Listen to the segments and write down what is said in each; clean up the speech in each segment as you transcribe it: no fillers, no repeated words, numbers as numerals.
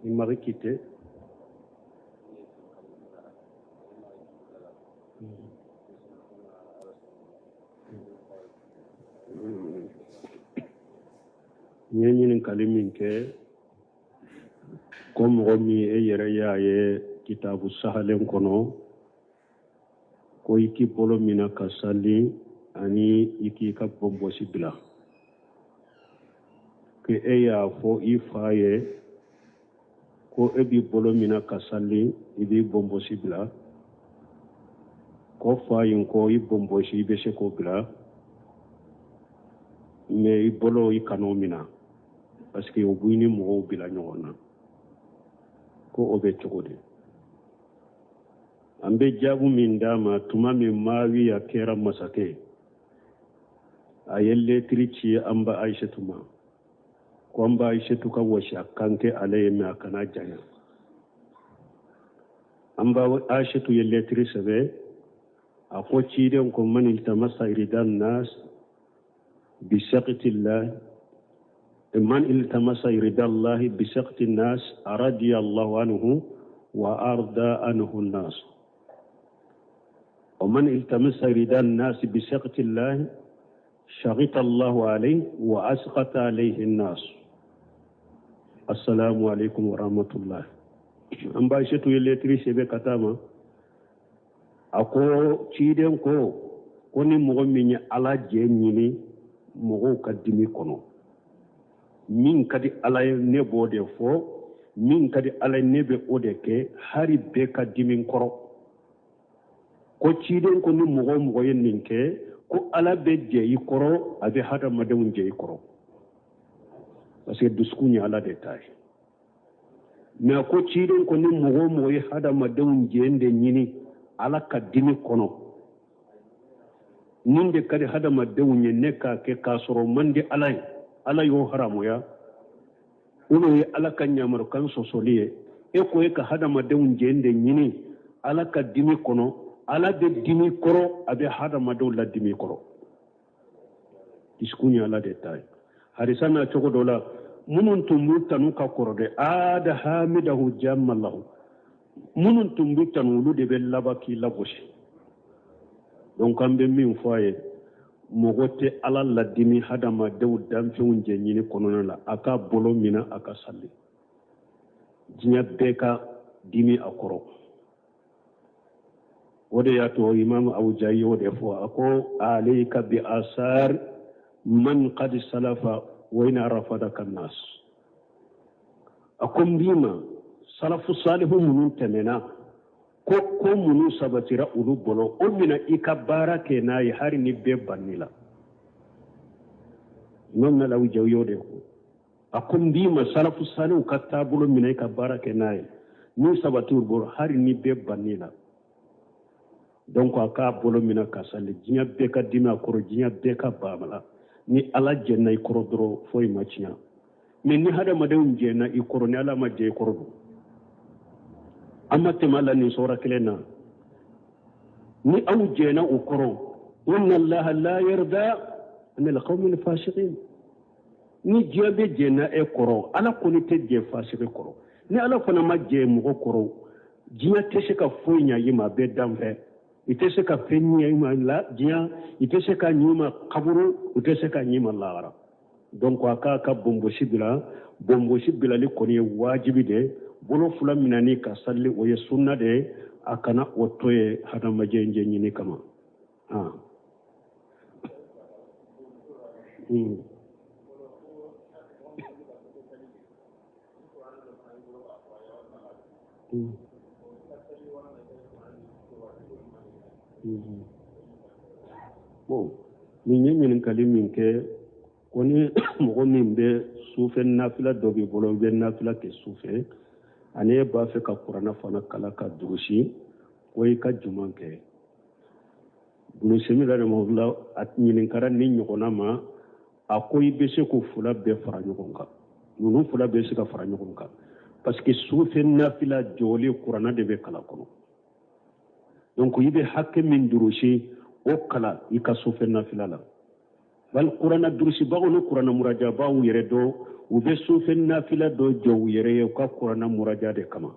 Il m'avait quitté. N ye ɲininkali min kɛ ko mɔgɔ min e yɛrɛ y'a ye kitabu sahalen kɔnɔ ko i k'i bolo mina ka sali ani i k'i ka bɔnbɔsi bila ko e y'a fɔ i fa ye ko e b'i bolo mina ka sali i b'i bɔnbɔsi bila ko fa in ko i bɔnbɔsi i bɛ se k'o bila mais i bolo i kan'o mina parce que o b'i ni mɔgɔw bila ɲɔgɔn na ko o bɛ cogo di an bɛ jaabu min d'a ma tuma min maawiya kɛra masakɛ ye a ye lɛtiri ci an ba ayisatu ma ko an ba ayisatu ka wasiya kan kɛ ale ye mais a kana janya an ba ayisatu ye lɛtiri sɛbɛn a ko ciden ko man iltamasa irida nas bisakiti man iltamasa irida allahi bisakiti nas radiya allahu anhu wa arda anhu nas wa man iltamasa irida nas bisakiti allahi shakita allahu alayhi wa asqata alayhi nas assalamu alaikum wa rahmatullah an ba Aïssatou ye lɛtiri sɛbɛn ka taa ma a ko ciden ko ko ni mɔgɔ min ye ala jɛ ɲini mɔgɔw ka dimi kɔnɔ min ka di ala ye ne b'o de fɔ min ka di ala ye ne bɛ o de kɛ hari bɛɛ ka dimi n kɔrɔ ko ciden ko ni mɔgɔ o mɔgɔ ye nin kɛ ko ala bɛ jɛ i kɔrɔ a bɛ hadamadenw jɛ i kɔrɔ parce que dusukun ye ala de ta ye mais a ko ciden ko ni mɔgɔ o mɔgɔ ye hadamadenw jɛ de ɲini ala ka dimi kɔnɔ nin de ka di hadamadenw ye ne k'a kɛ k'a sɔrɔ man di ala ye ala y'o haramuya o ye ala ka ɲamarukan sɔsɔli ye e ko e ka hadamadenw jɛ de ɲini ala ka dimi kɔnɔ ala bɛ dimi kɔrɔ a bɛ hadamadenw ladimi kɔrɔ dusukun ye ala de ta ye hadisa na cogo dɔ la minnu tun b'u tanu ka kɔrɔ dɛ ada hamidahu jammalahu minnu tun b'u tanu olu de bɛ laban k'i lagosi donc an bɛ min fɔ a ye mɔgɔ tɛ ala ladimi hadamadenw danfɛnw jɛ ɲini kɔnɔna la a k'a bolo minɛ a ka sali diɲɛ bɛɛ ka dimi a kɔrɔ o de y'a to imam awujayi y'o de fɔ a ko alayka bi asar man qad salafa wa in rafadaka nas a ko n b'i ma salafu salihu minnu tɛmɛna ko ko minnu sabatira olu bolo o mina i ka baara kɛ n'a ye hari ni bɛɛ bann'i la imam awujayi y'o de fɔ a ko n b'i ma salafu salihu ka taabolo minɛ i ka baara kɛ n'a ye min sabati u bolo hari ni bɛɛ bann'i la donc a k'a bolo minɛ ka sali diɲɛ bɛɛ ka dimi a kɔrɔ diɲɛ bɛɛ ka ban a la ni ala jɛnna i kɔrɔ dɔrɔn foyi ma tiɲɛ mais ni hadamadenw jɛnna i kɔrɔ ni ala ma jɛ i kɔrɔ dun an ma tɛmɛ a la nin sɔra kelen na ni aw jɛnna u kɔrɔ inna allaha la yarda anil qawmil fasiqin ni diɲɛ bɛɛ jɛnna e kɔrɔ ala kɔni tɛ jɛ fasigi kɔrɔ ni ala fana ma jɛ mɔgɔ kɔrɔ diɲɛ tɛ se ka foyi ɲɛ i ma a bɛɛ danfɛ i tɛ se ka fɛn ɲɛ i ma la diɲɛ i tɛ se ka ɲɛ i ma kaburu u tɛ se ka ɲɛ i ma lahara donc a k'a ka bonbosi bila bonbosi bilali kɔni ye wajibi de bolo fila minɛni ka sali o ye sunna de ye a kana o to ye hadamaden jɛ ɲini kama ah. Bon, nin ye ɲininkali min kɛ ko ni mɔgɔ min bɛ sufɛ nafila dɔ b'i bolo i bɛ nafila kɛ sufɛ ani e b'a fɛ ka kuranɛ fana kalan ka durusi ko i ka juman kɛ Ibn Usaymin rahimahullah a ɲininkara nin ɲɔgɔnna ma a ko i bɛ se k'o fila bɛɛ fara ɲɔgɔn kan ninnu fila bɛ se ka fara ɲɔgɔn kan parce que sufɛ nafila jɔlen kuranɛ de bɛ kalan kɔnɔ donc i bɛ hakɛ min durusi o kalan i ka sufɛ nafila la Bali kurana durusibagaw ni kurana murajabaaw yɛrɛ dɔ, u bɛ sufɛ nafila dɔ jɔ u yɛrɛ ye u ka kurana muraja de kama.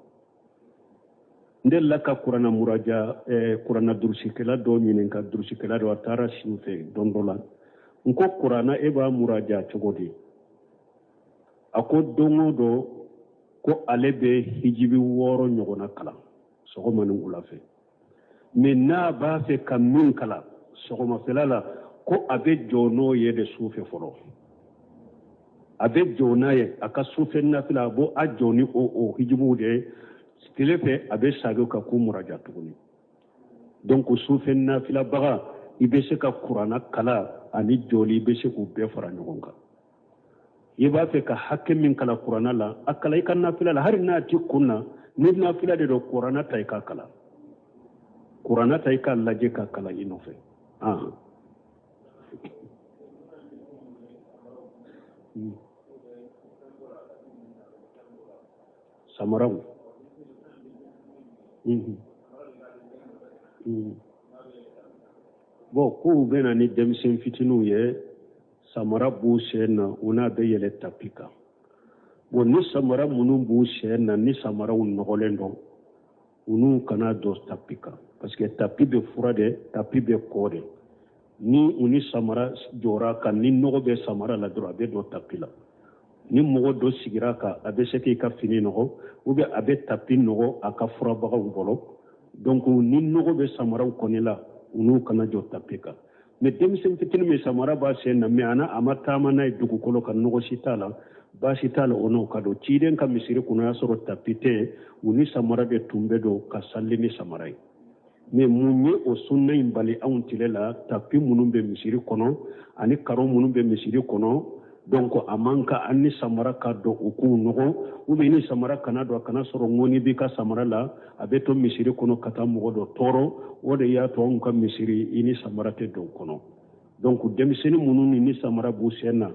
N delila ka kurana muraja kurana durusikɛla dɔ ɲininka, durusikɛla dɔ, a taara si u fɛ don dɔ la. N ko kurana e b'a muraja cogo di? A ko don o don ko ale bɛ hijibi 6 ɲɔgɔnna kalan sɔgɔma ni wula fɛ, mais n'a b'a fɛ ka min kalan sɔgɔmafɛla la, ko a bɛ jɔ n'o ye de sufɛ fɔlɔ. A bɛ jɔ n'a ye a ka sufɛ nafila, a b'o a jɔ ni o hijibuw de ye. Tile fɛ a bɛ sagin ka k'u muraja tuguni. Donc sufɛ nafilabaga, i bɛ se ka kurana kalan ani jɔli, i bɛ se k'u bɛɛ fara ɲɔgɔn kan. I b'a fɛ ka hakɛ min kalan kurana la, a kalan i ka nafila la, hali n'a ti kun na. Ni nafila de don, kurana ta i k'a kalan, kurana ta i k'a lajɛ k'a kalan i nɔfɛ. Samaraw. Bon, k'u bɛ na ni denmisɛn fitininw ye, samara b'u sen na, u n'a bɛ yɛlɛ tapi kan. Bon, ni samara minnu b'u sen na, ni samaraw nɔgɔlen don, u n'u kana don tapi kan, parce que tapi bɛ fura de, tapi bɛ kɔ de. Ni u ni samara jɔra kan, ni nɔgɔ bɛ samara la dɔrɔn, a bɛ don tapi la. Ni mɔgɔ dɔ sigira kan, a bɛ se k'i ka fini nɔgɔ, ou bien a bɛ tapi nɔgɔ a ka furabagaw bolo. Donc ni nɔgɔ bɛ samaraw kɔni la, u n'u kana jɔ tapi kan. Mais denmisɛn fitinin min samara b'a sen na, mais a ma taama n'a ye dugukolo kan, nɔgɔ si t'a la, baasi t'a la, o n'o ka don. Ciden ka misiri kɔnɔ, y'a sɔrɔ tapi tɛ, u ni samara de tun bɛ don ka sali ni samara ye. Mais mun ye o sunna in bali anw tile la? Tapi minnu bɛ misiri kɔnɔ ani karo minnu bɛ misiri kɔnɔ, donc a man kan an ni samara ka don u k'u nɔgɔ, ou bien ni samara kana don, a kana sɔrɔ ŋɔni b'i ka samara la, a bɛ to misiri kɔnɔ ka taa mɔgɔ dɔ tɔɔrɔ. O de y'a to anw ka misiri, i ni samara tɛ don kɔnɔ. Donc denmisɛnnin minnu ni samara b'u sen na,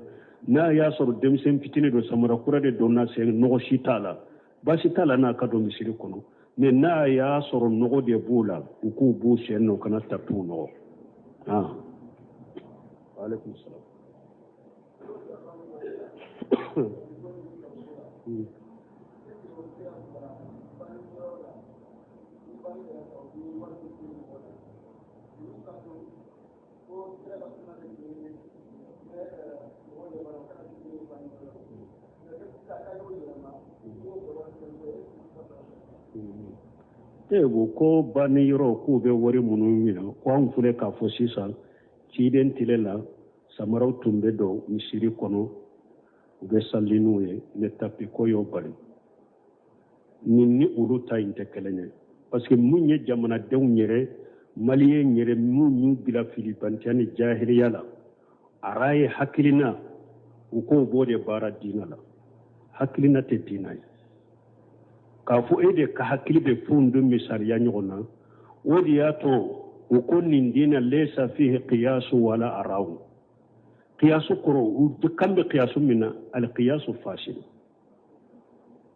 n'a y'a sɔrɔ denmisɛnnin fitinin don, samara kura de donna sen, nɔgɔ si t'a la, baasi t'a la n'a ka don misiri kɔnɔ. Mais n'a y'a sɔrɔ nɔgɔ de b'u la, u k'u b'u sen na, u kana tapiw nɔgɔ. Aleykum salaam. E ko banni yɔrɔ k'u bɛ wari minnu minɛ, ko anw filɛ k'a fɔ sisan, ciden tile la samaraw tun bɛ don misiri kɔnɔ, u bɛ sali n'u ye, mais tapi ko y'o bali. Nin ni olu ta in tɛ kelen ye, parce que mun ye jamanadenw yɛrɛ, maliyɛn yɛrɛ, mun y'u bila filibantiya ni jahiliya la, a ye hakilina, u k'o b'o de baara diina la. Hakilina tɛ diina ye. K'a fɔ e de ka hakili bɛ fɛnw don misaliya ɲɔgɔn na, o de y'a to u ko nin diina laysa fihi qiyasu wala araw. Qiyasu kɔrɔ, u kan bɛ qiyasu min na, alqiyasu fasil.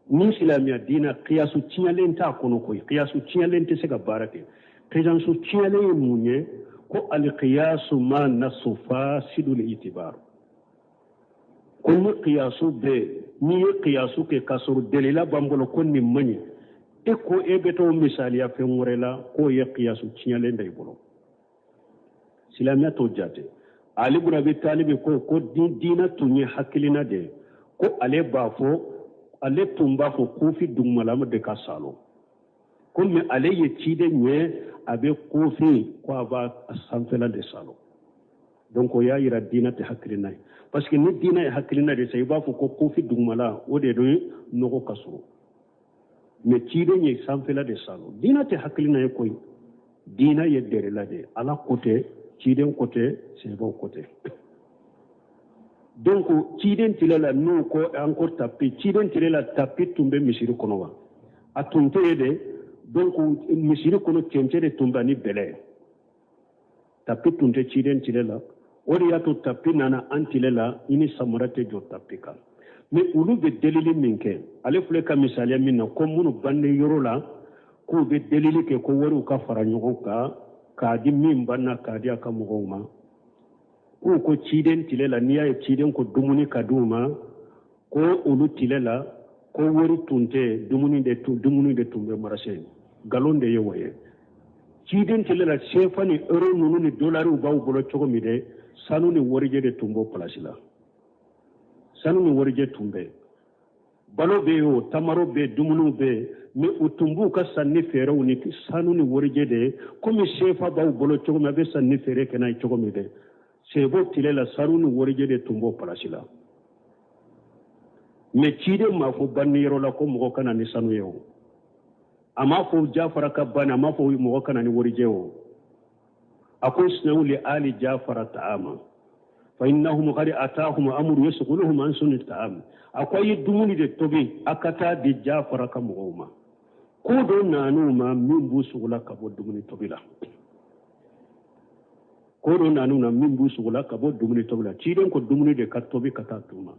Ni silamɛya diina, qiyasu tiɲɛlen t'a kɔnɔ koyi, qiyasu tiɲɛlen tɛ se ka baara kɛ. Qiyasu tiɲɛlen ye mun ye? Ko alqiyasu ma nasu fasidul itibar. Ko ni qiyasu bɛ, n'i ye qiyasu kɛ k'a sɔrɔ delila b'an bolo ko nin man ɲi, e ko e bɛ t'o misaliya fɛn wɛrɛ la, k'o ye qiyasu tiɲɛlen da i bolo. Silamɛya t'o jate. Ali bun Abi Talibi ko diina tun ye hakilina de ye, ko ale b'a fɔ, ale tun b'a fɔ kufi dugumalama de ka salo, komi ale ye ciden ye, a bɛ kufi ko a b'a sanfɛla de salo. Donc o y'a yira diina tɛ hakilina ye, parce que ni diina ye hakilina de sa, i b'a fɔ ko kufi dugumala o de don nɔgɔ ka sɔrɔ, mais ciden ye sanfɛla de salo. Diina tɛ hakilina ye koyi, diina ye dɛrɛla de ye, Ala ko tɛ, ciden ko tɛ, sɛbɛw ko tɛ. Donc ciden tile la, n'u ko an ko tapi, ciden tile la tapi tun bɛ misiri kɔnɔ wa? A tun tɛ yen de. Donc misiri kɔnɔ cɛncɛn de tun bɛ ani bɛlɛ, tapi tun tɛ ciden tile la. O de y'a to tapi nana an tile la, i ni samara tɛ jɔ tapi kan. Mais olu bɛ delili min kɛ, ale filɛ ka misaliya min na, ko minnu bande yɔrɔ la, k'u bɛ delili kɛ ko wariw ka fara ɲɔgɔn kan k'a di min banna, k'a di a ka mɔgɔw ma. K'u ko ciden tile la, n'i y'a ye ciden ko dumuni ka d'u ma, ko olu tile la ko wari tun tɛ, dumuni de tun bɛ marché. Nkalon de ye o ye. Ciden tile la, sefa ni euro ninnu ni dolariw b'aw bolo cogo min dɛ, sanu ni warijɛ de tun b'o place la. Sanu ni warijɛ tun bɛ, balo bɛ yen, o tamaro bɛ yen, dumuniw bɛ yen, mais u tun b'u ka sanni feerew ni sanu ni warijɛ de ye. Komi sefa b'aw bolo cogo min, a bɛ sanni feere kɛ n'a ye cogo min dɛ, sahabaw tile la, sanu ni warijɛ de tun b'o place la. Mais ciden m'a fɔ banni yɔrɔ la ko mɔgɔ ka na ni sanu ye o. A m'a fɔ Jafara ka banni, a m'a fɔ mɔgɔ ka na ni warijɛ o. A ko isna'u li ali Jafara ta'ama fa innahum qad atahum amru yasghuluhum an sun'i ta'am. A ko a ye dumuni de tobi, a ka taa di Jafara ka mɔgɔw ma. Ko dɔ nan'u ma min b'u sugula ka bɔ dumuni tobi la. Ko dɔ nan'u na min b'u sugula ka bɔ dumuni tobi la. Ciden ko dumuni de ka tobi ka taa d'u ma.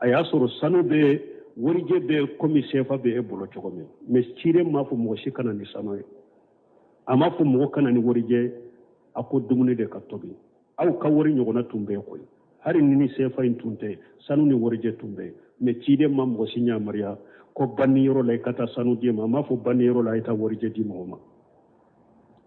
A y'a sɔrɔ sanu bɛ, warijɛ bɛ, komi sefa bɛ e bolo cogo min. Mais ciden m'a fɔ mɔgɔ si ka na ni sanu ye, a m'a fɔ mɔgɔ ka na ni warijɛ. A ko dumuni de ka tobi. Aw ka wari ɲɔgɔnna tun bɛ koyi. Hali ni sefa in tun tɛ, sanu ni warijɛ tun bɛ. Mais ciden ma mɔgɔ si yamaruya ko banni yɔrɔ la i ka taa sanu di ma. A m'a fɔ banni yɔrɔ la i taa warijɛ di mɔgɔ ma.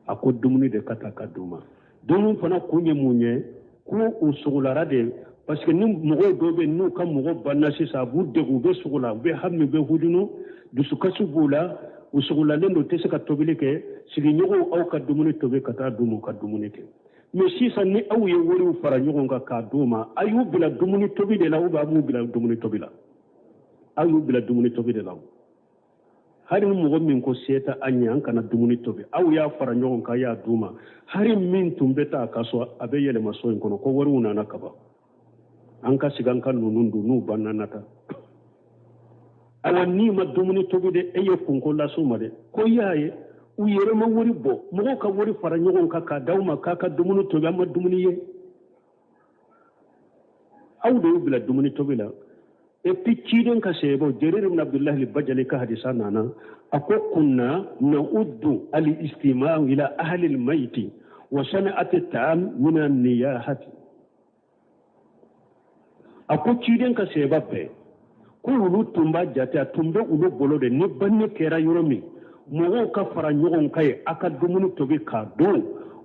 A ko dumuni de ka taa ka d'u ma. Dumuni fana kun ye mun ye? Ko u sogolara de, parce que ni mɔgɔw dɔw bɛ n'u ka mɔgɔ banna sisan, a b'u degun, u bɛ sogola, u bɛ hami, u bɛ hujunu, dusukasi b'u la, u sogolalen don, u tɛ se ka tobili kɛ. Sigiɲɔgɔnw, aw ka dumuni tobi ka taa d'u ma, u ka dumuni kɛ. Mais sisan ni aw ye wariw fara ɲɔgɔn kan k'a d'u ma, a y'u bila dumuni tobi de la ou bien a b'u bila dumuni tobi la? Aw y'u bila dumuni tobi de la. Hali ni mɔgɔ min ko se tɛ an ye, an kana dumuni tobi, aw y'a fara ɲɔgɔn kan, y'a d'u ma. Hali min tun bɛ taa a ka so, a bɛ yɛlɛma so in kɔnɔ ko wariw nana kaban, an ka sigi an ka ninnu dun, n'u banna na taa. Awa, n'i ma dumuni tobi de, e ye kunko las'u ma dɛ. Ko i y'a ye, u yɛrɛ ma wari bɔ, mɔgɔw ka wari fara ɲɔgɔn kan k'a d'aw ma k'a ka dumuni tobi, an ma dumuni ye. Aw de y'u bila dumuni tobi la. Et puis ciden ka sahabaw, Jarir ibn Abdullah al-Bajali ka hadisa nana, a ko kunna na'uddu al-istima'u ila ahli al-mayti wa sana'ati at-ta'am min an-niyahati. A ko ciden ka sahaba bɛɛ ko olu tun b'a jate, a tun bɛ olu bolo de, ni banni kɛra yɔrɔ min, mɔgɔw ka fara ɲɔgɔn kan ye, a ka dumuni tobi k'a dun.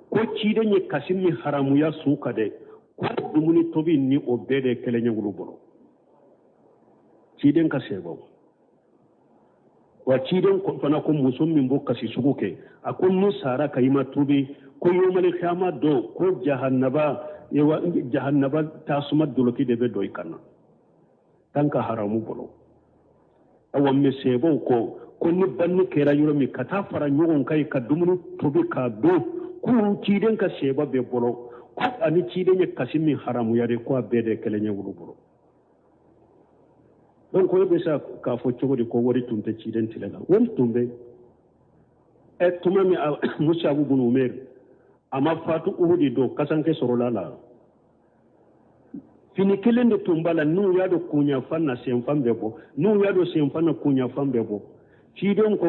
Ko ciden ye kasi min haramuya su kan dɛ, ko dumuni tobi ni o bɛɛ de kelen ye olu bolo, ciden ka sahabaw. Wa ciden fana ko muso min b'o kasi sugu kɛ, a ko ni sara ka i ma tubi, ko yomali kiyama don, ko jahanaba tasuma doloki de bɛ don i kan na tan ka haramu bolo. Awa, mais sahabaw ko ni banni kɛra yɔrɔ min, ka taa fara ɲɔgɔn kan yen ka dumuni tobi k'a dun, ko ciden ka sahaba bɛɛ bolo, ko ani ciden ye kasi min haramuya de, ko a bɛɛ de kelen ye olu bolo. Donc e bɛ se k'a fɔ cogo di ko wari tun tɛ ciden tile la? Wari tun bɛ. Ɛ, tuma min Musabu bun Umair a ma fatu Uhudi don, kasanke sɔrɔla la, fini kelen de tun b'a la. N'u y'a don kunyanfan na, senfan bɛ bɔ, n'u y'a don senfan na, kunyanfan bɛ bɔ. Ciden ko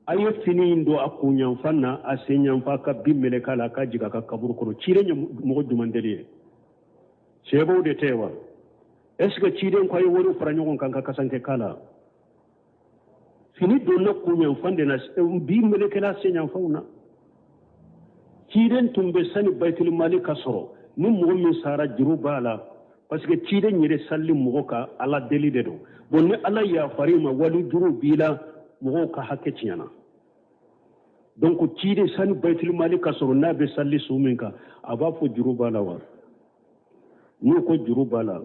a ye fini in don a kunyanfan na, a senyanfan ka bin meleke a la, a ka jigin a ka kaburu kɔnɔ. Ciden ye mɔgɔ jumɛn deli ye? Sahabaw de tɛ wa? Est ce que ciden ko a ye wariw fara ɲɔgɔn kan ka kasanke k'a la? Fini donna kunyanfan de na, bin melekela senyanfanw na. Ciden tun bɛ sani bayitulimali ka sɔrɔ, ni mɔgɔ min sara juru b'a la, parce que ciden yɛrɛ salli mɔgɔ ka ala deli de don. Bon, ni ala yafar'i ma, wali juru b'i la, mɔgɔw ka hakɛ tiɲɛna. Donc ciden sani bayitulimali ka sɔrɔ, n'a bɛ salli su min kan, a b'a fɔ juru b'a la wa? N'u ko juru b'a la,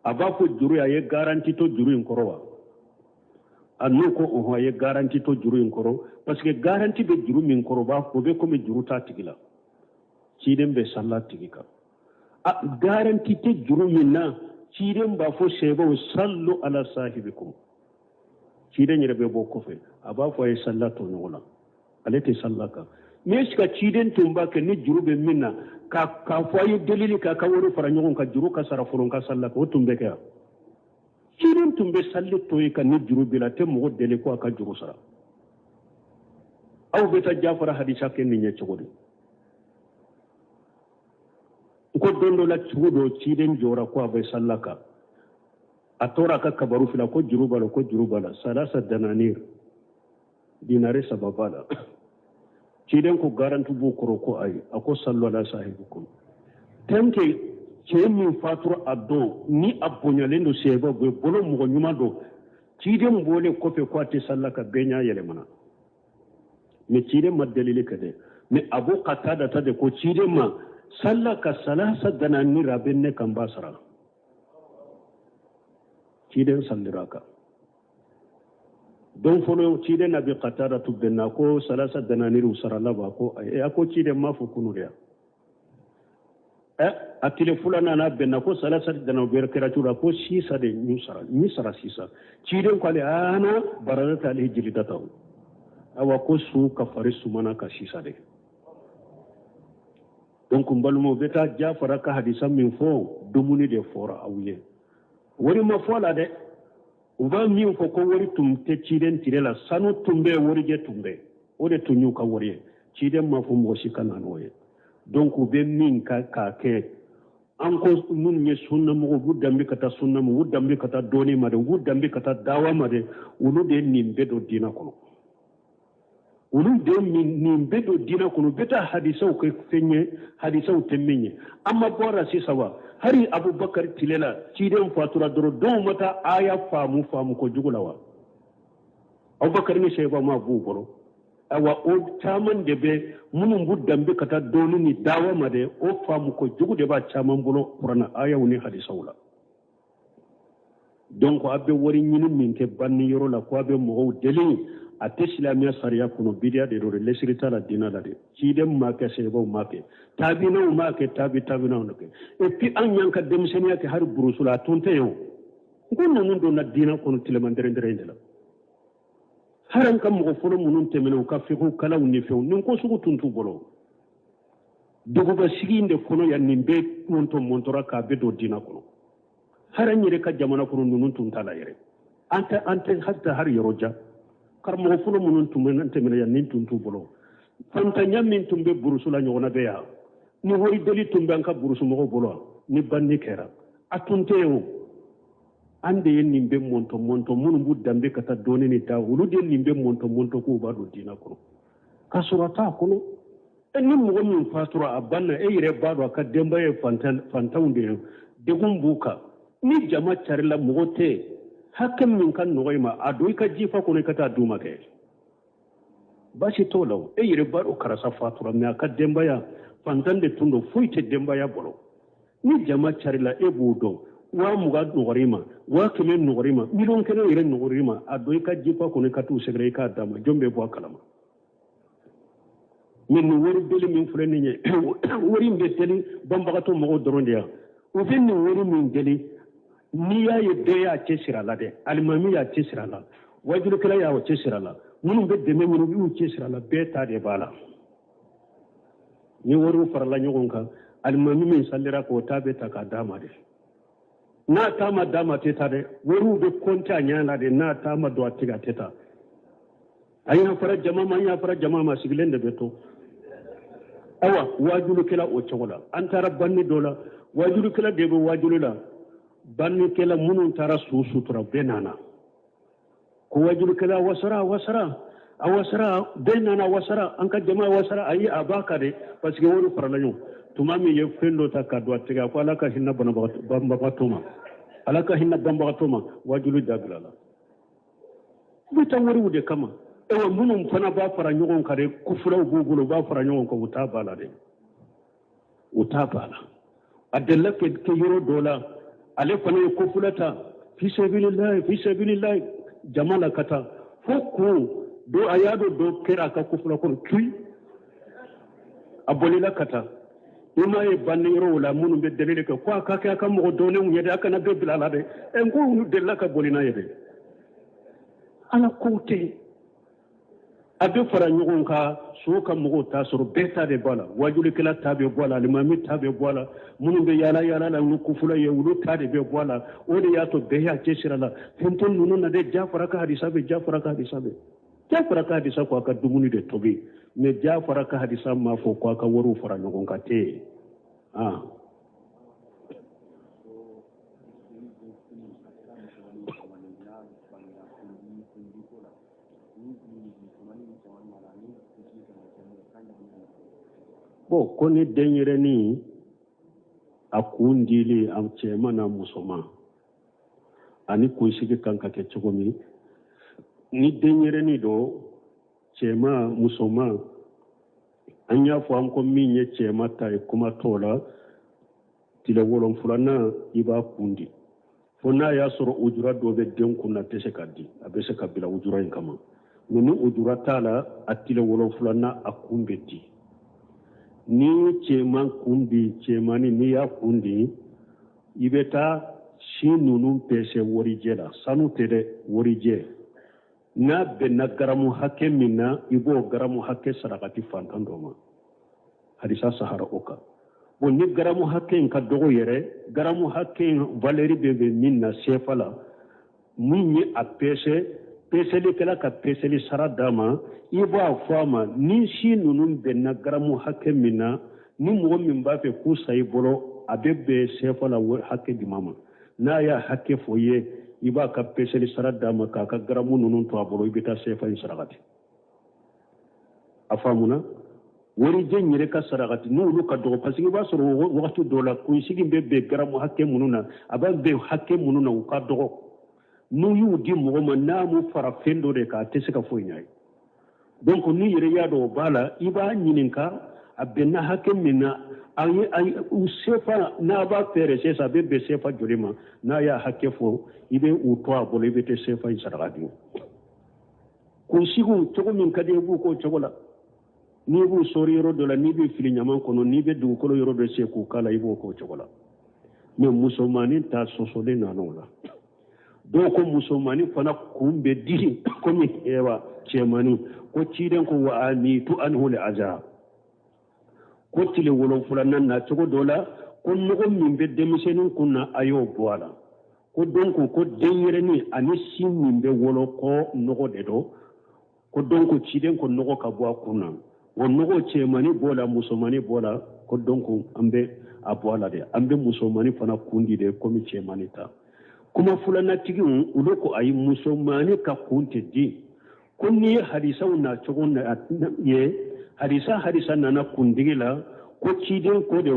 a b'a fɔ juru a ye garanti to juru in kɔrɔ wa? A n'u ko ɔhɔn, a ye garanti to juru in kɔrɔ, parce que garanti bɛ juru min kɔrɔ, b'a o bɛ komi juru t'a tigi la. Ciden bɛ salla tigi kan. A garanti tɛ juru min na, ciden b'a fɔ sahabaw sallu ala sahibikum. Ciden yɛrɛ bɛ bɔ kɔfɛ, a b'a fɔ a ye salla to ɲɔgɔn na, ale tɛ salla kan. Mais est ce que ciden tun b'a kɛ ni juru bɛ min na, k'a fɔ a ye delili k'a ka wari fara ɲɔgɔn kan, juru ka sara fɔlɔ ka salla kan, o tun bɛ kɛ yan? Ciden tun bɛ salli to yen ka ni juru b'i la, a tɛ mɔgɔ deli ko a ka juru sara. Aw bɛ taa Jafara hadisa kɛ nin ye cogo di? N Ko don dɔ la cogo dɔ ciden jɔra ko a bɛ sal'a kan, a tora a ka kabaru filɛ, ko juru b'a la, ko juru b'a la, salasa dananir, dinare 3 b'a la. Ciden ko garanti b'u kɔrɔ? Ko ayi. A ko sallu ala sahibikum. Tant que cɛ min fatura a don ni a bonyalen don sɛbɛ bɛ bolo, mɔgɔ ɲuman don, ciden bɔlen kɔfɛ ko a tɛ sal'a kan, bɛɛ ɲɛ yɛlɛmana. Mais ciden ma delili kɛ dɛ, mais Abu Qatada ta de ko ciden ma sal'a kan salasa dananir a bɛ ne kan, b'a sara. Ciden sallira kan don fɔlɔ, ciden n'Abi Qatada tu bɛnna ko salasa dananiriw sarala ba? Ko ayi. A ko ciden m'a fɔ kunu de ya. Ɛ, a tile filanan n'a bɛnna ko salasa dana bɛɛ kɛra cogo la, ko sisan de n sara, n sara sisan. Ciden ko al'ana baradat alayhi jilidatahu. Awa, ko su ka fari sumana ka sisan de. Donc n balimaw, bɛ taa Jafara ka hadisa min fɔ, dumuni de fɔra aw ye, wari ma fɔ a la dɛ. U b'a min fɔ ko wari tun tɛ ciden tile la, sanu tun bɛ, warijɛ tun bɛ, o de tun y'u ka wari ye. Ciden ma fɔ mɔgɔ si ka na n'o ye. Donc u bɛ min ka k'a kɛ, an ko minnu ye sunnamɔgɔw, u b'u danbe ka taa sunna ma, u b'u danbe ka taa dɔɔni ma dɛ, u b'u danbe ka taa dawa ma dɛ. Olu de ye nin bɛɛ don diinɛ kɔnɔ, olu de nin bɛɛ don diinɛ kɔnɔ. U bɛ taa hadisaw kɛ fɛn ye, hadisaw tɛ min ye. An ma bɔra sisan wa? Hali Abubakar tile la, ciden fatura dɔrɔn, dɔw ma taa aya faamu faamu ko jugu la wa? Abubakar ni sɛba ma b'u bolo. Awa, o caman de bɛ minnu b'u danbe ka taa dɔɔni ni dawa ma dɛ, o faamu ko jugu de b'a caman bolo kuranɛ ayaw ni hadisaw la. Donc a bɛ wari ɲini min kɛ banni yɔrɔ la, ko a bɛ mɔgɔw deli, a tɛ silamɛya sariya kɔnɔ, bidiya de don dɛ, lesiri t'a la diinɛ la dɛ. Ciden m'a kɛ, sɛbɛw m'a kɛ, taabinaw m'a kɛ, tabi taabinaw ma kɛ. Et puis an y'an ka denmisɛnninya kɛ hali burusu la, a tun tɛ yen o. N ko ninnu donna diinɛ kɔnɔ tilema dɛrɛndɛrɛn de la. Hali an ka mɔgɔ fɔlɔ minnu tɛmɛna, u ka fiqhu kalanw ni fɛnw, nin ko sugu tun t'u bolo. Duguba sigi in de kɔnɔ yan, nin bɛɛ mɔntɔ mɔntɔra k'a bɛɛ don diinɛ kɔnɔ. Hali an yɛrɛ ka jamana kɔnɔ, ninnu tun t'a la yɛrɛ. An tɛ hali tɛ hali yɔrɔ jan, karamɔgɔ fɔlɔ minnu tun bɛ tɛmɛna yan, nin tun t'u bolo. Fantanya min tun bɛ burusu la, ɲɔgɔnna bɛ yan? Ni wari deli tun bɛ an ka burusu mɔgɔw bolo, ni banni kɛra, a tun tɛ yen o. An de ye nin bɛ mɔntɔ mɔntɔ, minnu b'u danbe ka taa dɔɔni ni da, olu de ye nin bɛ mɔntɔ mɔntɔ k'u b'a don diinɛ kɔnɔ k'a sɔrɔ a t'a kɔnɔ. E ni mɔgɔ min fatura, a banna, e yɛrɛ b'a dɔn a ka denbaya ye fantanw de ye, degun b'u kan. Ni jama carila, mɔgɔ tɛ hakɛ min ka nɔgɔ i ma, a don i ka jifa kɔnɔ, i ka taa d'u ma kɛ, baasi t'o la o. E yɛrɛ b'a dɔn karisa fatura, mais a ka denbaya fantan de tun don, foyi tɛ denbaya bolo. Ni jama carila, e b'o dɔn, 20,000 nɔgɔr'i ma, 100,000 nɔgɔr'i ma, 1,000,000 yɛrɛ nɔgɔr'i ma, a don i ka jifa kɔnɔ, i ka t'u sɛgɛrɛ, i k'a d'a ma, jɔn bɛ bɔ a kalama? Mais nin wari deli min filɛ nin ye, wari in bɛ deli banbagatɔ mɔgɔw dɔrɔn de yan. U bɛ nin wari min deli, n'i y'a ye bɛɛ y'a cɛsiri a la dɛ, alimami y'a cɛsiri a la, wajulikɛla y'a cɛsiri a la, minnu bɛ dɛmɛ ɲini, u y'u cɛsiri a la, bɛɛ ta de b'a la. Ni wariw farala ɲɔgɔn kan, alimami min salira k'o ta bɛ ta k'a d'a ma dɛ. N'a ta ma d'a ma, a tɛ taa dɛ. Wariw bɛ kɔnte a ɲɛ la de, n'a ta ma don a tigɛ, a tɛ taa. A y'a fara jama ma, an y'a fara jama ma, sigilen de bɛ to. Awa, wajulikɛla o cogo la, an taara banni dɔ la, wajulikɛla de bɛ wajuli la, bannikɛla minnu taara su sutura, bɛɛ nana ko wajulikɛla wasara, wasara, a wasara, bɛɛ nana wasara, an ka jama wasara. Ayi, a b'a ka dɛ, parce que wari farala ɲɔgɔn. Tuma min ye fɛn dɔ ta ka don a tigɛ, a ko Ala ka hinɛ banbagatɔ ma, Ala ka hinɛ banbagatɔ ma. Wajuli dabila la, u bɛ taa wariw de kama. Ayiwa, minnu fana b'a fara ɲɔgɔn kan dɛ, kufuraw b'u bolo, u b'a fara ɲɔgɔn kan, u t'a ba la dɛ, u t'a ba la. A delila kɛ yɔrɔ dɔ la, ale fana ye kofula ta fi sabilillahi, fi sabilillahi, jama la ka taa fo kun do, a y'a dɔn dɔ kɛra a ka kofula kɔnɔ cuyi, a bolila ka taa. I m'a ye banni yɔrɔw la, minnu bɛ delili kɛ ko a ka kɛ a ka mɔgɔ dɔnnenw ye dɛ, a kana bɛɛ bila a la dɛ. Ɛ, n ko olu delila ka boli n'a ye dɛ. Ala kow tɛ, a bɛ fara ɲɔgɔn kan, so ka mɔgɔw t'a sɔrɔ, bɛɛ ta de b'a la, wajulikɛla ta bɛ bɔ a la, alimami ta bɛ bɔ a la, minnu bɛ yaala yaala la ni kufula ye, olu ta de bɛ bɔ a la. O de y'a to bɛɛ y'a cɛsiri a la. Fɛn tɛ ninnu na dɛ. Jafara ka hadisa bɛ, Jafara ka hadisa bɛ, Jafara ka hadisa ko a ka dumuni de tobi, mais Jafara ka hadisa m'a fɔ ko a ka wariw fara ɲɔgɔn kan tɛ. Ah. Bon, ko ni denyɛrɛnin a kun dili a cɛman n'a musoman ani kunsigi kan ka kɛ cogo min, ni denyɛrɛnin don, cɛman musoman, an y'a fɔ an ko min ye cɛman ta ye, kuma t'o la. Tile wolonfulanan i b'a kun di, fo n'a y'a sɔrɔ ujura dɔ bɛ den kun na, tɛ se ka di, a bɛ se ka bila ujura in kama. Mɛ ni ujura t'a la, a tile wolonfulanan a kun bɛ di. N'i ye cɛman kun di, cɛmannin n'i y'a kun di, i bɛ taa si ninnu pɛsɛ warijɛ la, sanu tɛ dɛ, warijɛ. N'a bɛnna garamu hakɛ min na, i b'o garamu hakɛ sarakati fantan dɔ ma. Hadisa sahara o kan. Bon, ni garamu hakɛ in ka dɔgɔ yɛrɛ, garamu hakɛ in valeur bɛ bɛn min na sefa la, min ye a pɛsɛ, pɛsɛlikɛla ka pɛsɛli sara d'a ma, i b'a fɔ a ma ni si ninnu bɛnna garamu hakɛ min na, ni mɔgɔ min b'a fɛ k'u san i bolo, a bɛ bɛn sefa la hakɛ jumɛn ma. N'a y'a hakɛ fɔ i ye, i b'a ka pɛsɛli sara d'a ma k'a ka garamu ninnu to a bolo, i bɛ taa sefa in sarakati. A faamuna? Warijɛ in yɛrɛ ka sarakati n'olu ka dɔgɔ, parce que i b'a sɔrɔ wagati dɔw la kunsigi bɛ bɛn garamu hakɛ minnu na, a bɛ bɛn hakɛ minnu na, u ka dɔgɔ. N'u y'u di mɔgɔ ma, n'a m'u fara fɛn dɔ de kan, a tɛ se ka foyi ɲɛ ye. Donc n'i yɛrɛ y'a dɔn o b'a la, i b'a ɲininka a bɛnna hakɛ min na, a ye u sefa n'a b'a feere sisan, a bɛ bɛn sefa joli ma. N'a y'a hakɛ fɔ, i bɛ u to a bolo, i bɛ taa sefa in sarakati. Kunsigiw cogo min ka di i b'u k'o cogo la. N'i b'u sɔri yɔrɔ dɔ la, n'i bɛ fili ɲaman kɔnɔ, n'i bɛ dugukolo yɔrɔ dɔ se k'u k'a la, i b'o k'o cogo la. Mɛ musomannin ta sɔsɔlen nana o la. Dɔw ko musomannin fana kun bɛ di komi ɛwa cɛmannin, ko ciden ko wa amitu anhu le aza, ko tile wolonfulanan na cogo dɔ la, ko nɔgɔ min bɛ denmisɛnnin kun na, a y'o bɔ a la. Ko donc ko denyɛrɛnin ani sin min bɛ wolo, ko nɔgɔ de don. Ko donc ciden ko nɔgɔ ka bɔ a kun na, o nɔgɔ cɛmannin b'o la, musomannin b'o la. Ko donc an bɛ a bɔ a la de, an bɛ musomannin fana kun di de komi cɛmannin ta. Kuma filanatigiw olu ko ayi, musomannin ka kun tɛ di. Ko n'i ye hadisaw na cogo ye, hadisa nana kundigi la, ko ciden ko de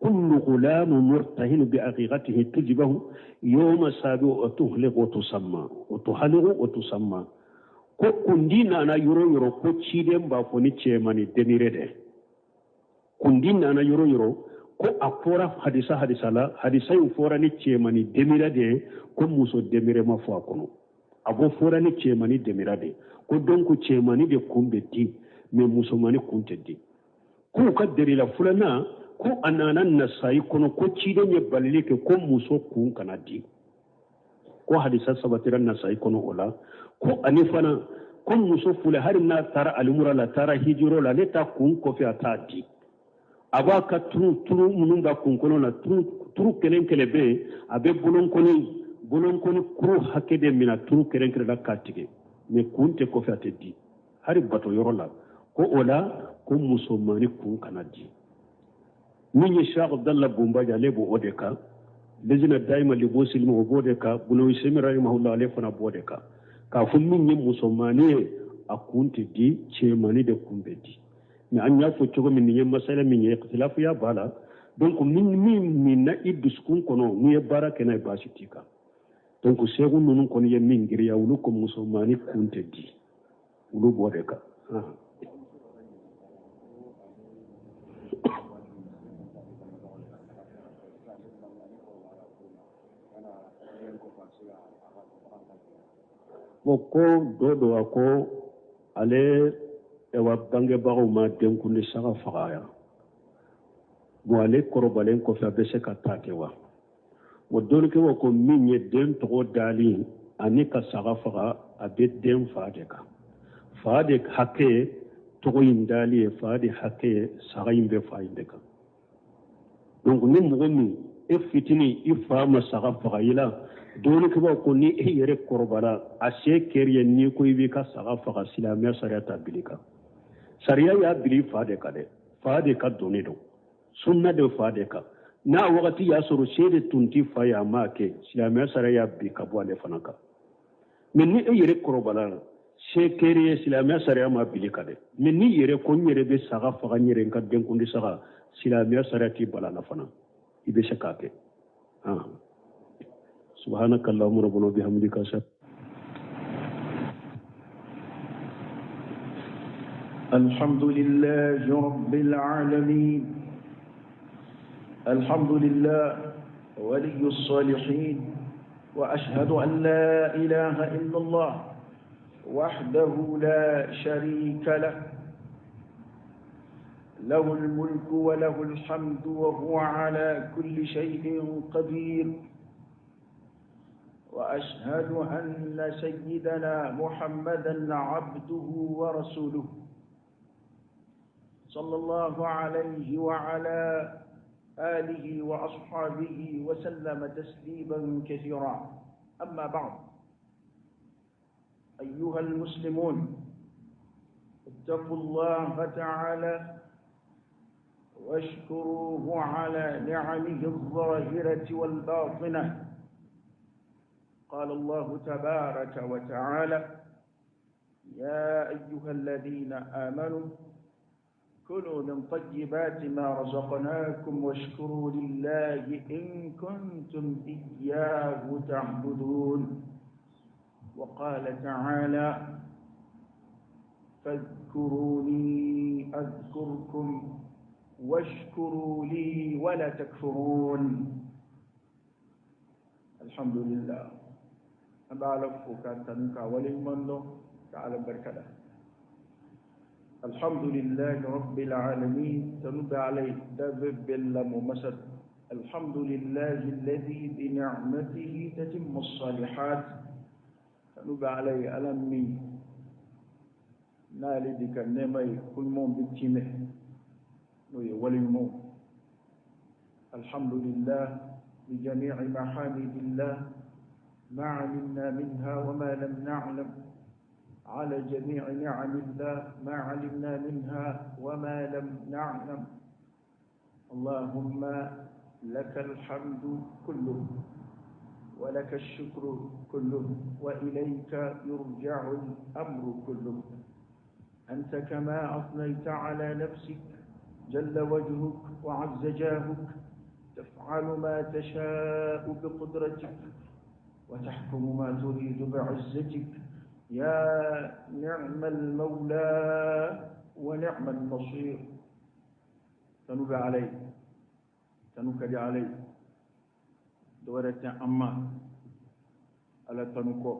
kullu gulamu murtahinu bi aqiqatihi tujbahu yawma sabi wa tuhliqu wa tusamma wa tuhaliqu wa tusamma. Ko kundi nana yɔrɔ yɔrɔ, ko ciden b'a fɔ ni cɛmannin demire dɛ. Kundi nana yɔrɔ yɔrɔ, ko a fɔra hadisa la, hadisa in fɔra ni cɛmannin demire de ye, ko muso demire ma fɔ a kɔnɔ. A bɔ fɔra ni cɛmannin demira de, ko donc cɛmannin de kun bɛ di, mɛ musomannin kun tɛ di. K'u ka delila filanan, ko a nana Nasayi kɔnɔ, ko ciden ye balili kɛ ko muso kun kana di, ko hadisa sabatira Nasayi kɔnɔ o la. Ko ani fana ko muso filɛ, hali n'a taara alimura la, taara hijiro la, ale ta kun kɔfɛ a t'a di. A b'a ka turu minnu b'a kun kɔnɔ la, turu kelen kelen bɛ yen, a bɛ bolonkɔni kuru hakɛ de minɛ turu kelen kelen la k'a tigɛ, mɛ kun tɛ kɔfɛ, a tɛ di hali bato yɔrɔ la. Ko o la ko musomannin kun kana di. Min ye Cheikh Abdallah Bunbaji, ale b'o de kan. Lejina Daima Libosil o b'o de kan. Bunu Usaymin rahimahullah, ale fana b'o de kan, k'a fɔ min ye musomannin ye, a kun tɛ di, cɛmannin de kun bɛ di. Mɛ an y'a fɔ cogo min, nin ye masala min ye, ikhtilafuya b'a la. Donc min minna i dusukun kɔnɔ, n'i ye baara kɛ n'a ye, baasi t'i kan. Donc segu ninnu kɔni ye min giriya, olu ko musomannin kun tɛ di, olu b'o de kan. Bon, ko dɔ don, a ko ale ɛwa bangebagaw ma denkundi saga faga yan. Bon, ale kɔrɔbalen kɔfɛ, a bɛ se ka taa kɛ wa? Bon, dɔnnikɛlaw ko min ye den tɔgɔ dali ani ka saga faga, a bɛ den fa de kan. Fa de hakɛ ye tɔgɔ in dali ye, fa de hakɛ ye saga in bɛ fa in de kan. Donc ni mɔgɔ min e fitinin, i fa ma saga faga i la, dɔnnikɛlaw ko ni e yɛrɛ kɔrɔbara, a se kɛri ye, n'i ko i b'i ka saga faga, silamɛya sariya t'a bili kan. Sariya y'a bili fa de kan dɛ, fa de ka doni don, sunna de fa de kan. N'a wagati y'a sɔrɔ se de tun ti fa ye, a m'a kɛ, silamɛya sariya y'a bi ka bɔ ale fana kan. Mɛ ni e yɛrɛ kɔrɔbara, Se kɛr'i ye, silamɛya sariya ma bili ka dɛ. Mais n'i yɛrɛ ko n yɛrɛ bɛ saga faga, n yɛrɛ n ka denkundi saga, silamɛya sariya t'i bala la fana, i bɛ se k'a kɛ. Subhanaka allahumma rabbana bihamdika. الحمد لله رب العالمين، الحمد لله ولي الصالحين، وأشهد أن لا إله إلا الله وحده لا شريك له، له الملك وله الحمد وهو على كل شيء قدير، وأشهد أن سيدنا محمدا عبده ورسوله صلى الله عليه وعلى آله وأصحابه وسلم تسليما كثيرا. أما بعد، أيها المسلمون، اتقوا الله تعالى واشكروه على نعمه الظاهرة والباطنة. قال الله تبارك وتعالى: يا أيها الذين آمنوا كلوا من طيبات ما رزقناكم واشكروا لله إن كنتم إياه تعبدون. وقال تعالى: فاذكروني أذكركم واشكروا لي ولا تكفرون. الحمد لله. أبعلك فوكان ولمن تعالى بركة. الحمد لله رب العالمين، تنب عليه دبب بالممسد. الحمد لله الذي بنعمته تتم الصالحات، تنب عليه ألمي نالدك النمي كل موم بالتيمه ولمو. الحمد لله بجميع محامد الله ما علمنا منها وما لم نعلم، على جميع نعم الله ما علمنا منها وما لم نعلم. اللهم لك الحمد كله ولك الشكر كله وإليك يرجع الأمر كله. أنت كما أثنيت على نفسك جل وجهك وعز جاهك، تفعل ما تشاء بقدرتك وتحكم ما تريد بعزتك. يا نعم المولى ونعم النصير. تنوب علي تنوكد علي دورة أما على تنوكو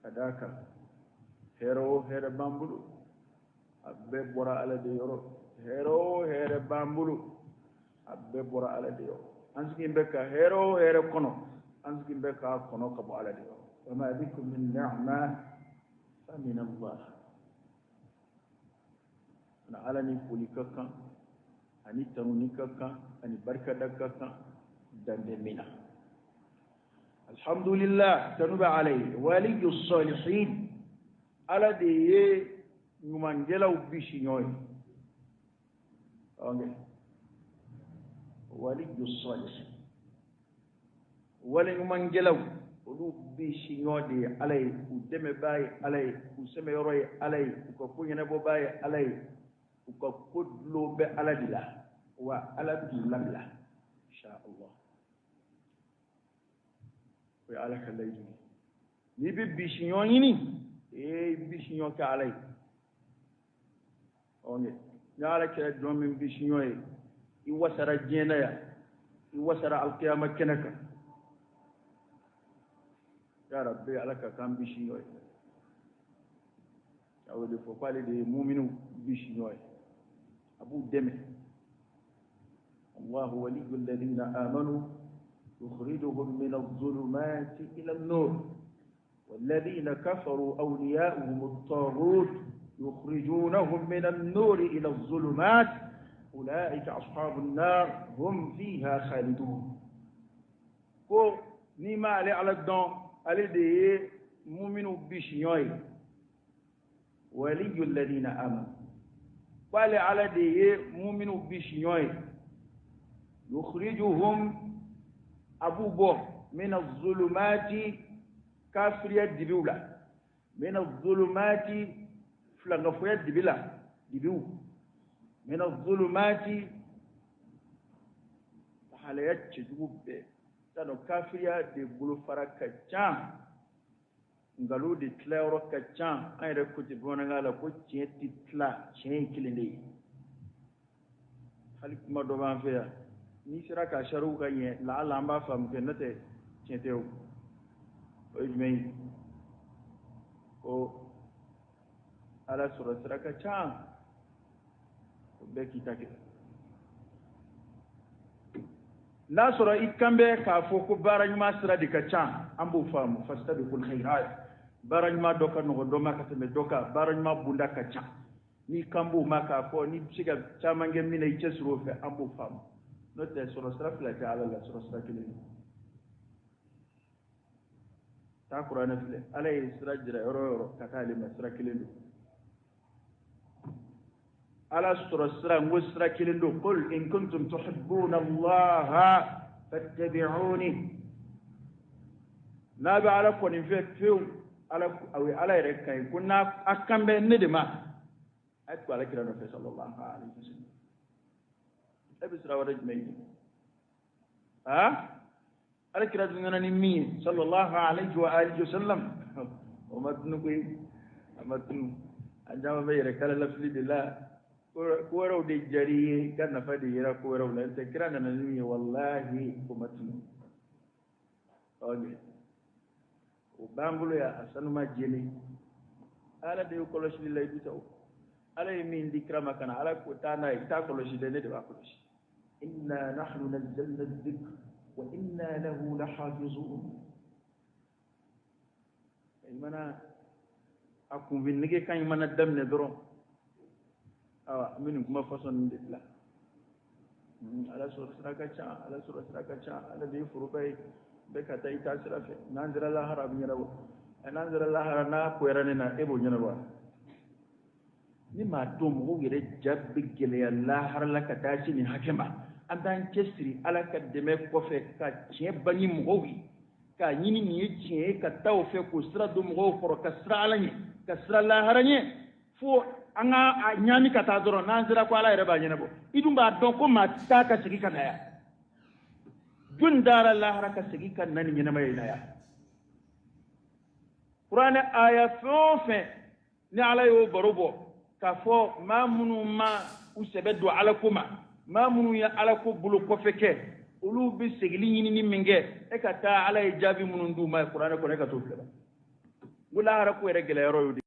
أداك هيرو هير بامبلو أبي برا على ديورو هيرو هير بامبلو أبي برا على ديورو أنسكين بك هيرو هير كونو أنسكين بك كونو كبو على ديورو. وما بكم من نعمة فمن الله. أنا على نفولي كاكا أني تنوني كاكا أني بركة دكاكا دندمنا. الحمد لله تنوب عليه ولي الصالحين على دي نمانجلا وبيشينوي ولي الصالحين ولي نمانجلا olu bisiɲɔ de ye Ala ye, u dɛmɛbaa ye Ala ye, u sɛmɛyɔrɔ ye Ala ye, u ka ko ɲɛnabɔbaa ye Ala ye, u ka ko dulon bɛ Ala de la, wa Ala t'u labila insha Allah. O ye Ala ka layidu ye. N'i bɛ bisiɲɔ ɲini, ee bisiɲɔ kɛ Ala ye. Ɔ ni Ala kɛra jɔn min bisiɲɔ ye, i wasara diɲɛ na yan, i wasara alikiyama kɛnɛ kan. Ya Rabbi, ala ka kan bisiɲɔ ye. A y'o de fɔ k'ale de ye muminu bisiɲɔ ye, a b'u dɛmɛ. Allahu waliyyu alladhina amanu yukhrijuhum min adh-dhulumati ila an-nur walladhina kafaru awliya'uhum at-taghut yukhrijunahum min an-nur ila adh-dhulumat ulaika ashabu an-nar hum fiha khalidun. Ko n'i ma ale Ala dɔn, ale de ye muminu bisiɲɔ ye, waliyyu alladhina amanu, k'ale Ala de ye muminu bisiɲɔ ye, yukhrijuhum, a b'u bɔ min az-zulumati, kafiriya dibiw la, Min az-zulumati filankafoya dibi la, dibiw. Min az-zulumati lahalaya cɛjugu bɛɛ. T'a dɔn kafiriya de bolofara ka ca, nkalon de tilayɔrɔ ka ca. An yɛrɛ ko ten bamanankan la ko tiɲɛ tɛ tila, tiɲɛ ye kelen de ye. Hali kuma dɔ b'an fɛ yan, n'i sera k'a sariw ka ɲɛ, laala an b'a faamu kɛ, n'o tɛ tiɲɛ tɛ o. O ye jumɛn ye? Ko Ala sɔrɔ sira ka ca, o bɛɛ k'i ta kɛ. N'a sɔrɔ i kan bɛ k'a fɔ ko baara ɲuman sira de ka ca, an b'o faamu. Fastabiqul khairat, baara ɲuman dɔ ka nɔgɔn dɔ ma ka tɛmɛ dɔ kan, baara ɲuman bonda ka ca. N'i kan b'o ma k'a fɔ n'i bɛ se ka caman kɛ min na, i cɛsiri o fɛ, an b'o faamu. N'o tɛ sɔrɔ sira fila tɛ Ala la, sɔrɔ sira kelen ye. Taa kuranɛ filɛ, Ala ye sira jira yɔrɔ o yɔrɔ ka taa ale ma, sira kelen don. Ala sɔrɔ sira, n ko sira kelen don. Qul in kuntum tuhibbuna Allaha fattabi'uni. N'a bɛ Ala kɔni fɛ fewu, Ala o ye Ala yɛrɛ kan ye ko n'a a kan bɛ ne de ma, a ye tugu Ala kira nɔfɛ sallallahu alaihi wasallam. E bɛ sira wɛrɛ jumɛn ɲini? Aa, Ala kira dun nana ni min ye sallallahu alaihi wa alihi wasallam, o ma tunu koyi, a ma tunu. An caman bɛ yɛrɛ kala lafili de la, ko wɛrɛw de diyar'i ye, ka nafa de yera ko wɛrɛw la. N'o tɛ kira nana ni min ye, walahi o ma tunu. O b'an bolo yan, a sanuma jɛlen. Ala de ye kɔlɔsili la i bi ta o. Ala ye min di kira ma ka na, Ala ko taa n'a ye, i t'a kɔlɔsi dɛ, ne de b'a kɔlɔsi. Inna nahnu nazzalna dhikr wa inna lahu lahafizun. I mana a kunfin nege kan, i mana daminɛ dɔrɔn, awa, an bɛ nin kuma fasɔn nin de bila. Ala sɔrɔ sira ka ca, Ala sɔrɔ sira ka ca, Ala de ye foroba ye, bɛɛ ka taa i taa sira fɛ. N'an sera lahara a bɛ ɲɛnabɔ, n'an sera lahara n'a koyara ne na, e b'o ɲɛnabɔ. Ni maa dɔn mɔgɔw yɛrɛ ja bɛ gɛlɛya lahara la ka taa se nin hakɛ ma, an b'an cɛsiri Ala ka dɛmɛ kɔfɛ ka tiɲɛ bange mɔgɔw ye, k'a ɲini nin ye tiɲɛ ye, ka taa o fɛ k'o sira don mɔgɔw kɔrɔ, ka sira Ala ɲɛ, ka sira lahara ɲɛ, fo an ka a ɲaami ka taa dɔrɔn. N'an sera ko Ala yɛrɛ b'a ɲɛnabɔ, i dun b'a dɔn ko maa tɛ taa ka segin ka na yan. Jɔn taara lahara ka segin ka na ni ɲɛnamaya in na yan? Kuranɛ aya fɛn o fɛn ni Ala y'o baro bɔ k'a fɔ maa minnu ma u sɛbɛ don Ala ko ma, maa minnu ye Ala ko bolo kɔfɛ kɛ, olu bɛ segili ɲinini min kɛ, e ka taa Ala ye jaabi minnu d'u ma kuranɛ kɔnɔ, e ka t'o filɛ. N ko lahara ko yɛrɛ gɛlɛyɔrɔ y'o de.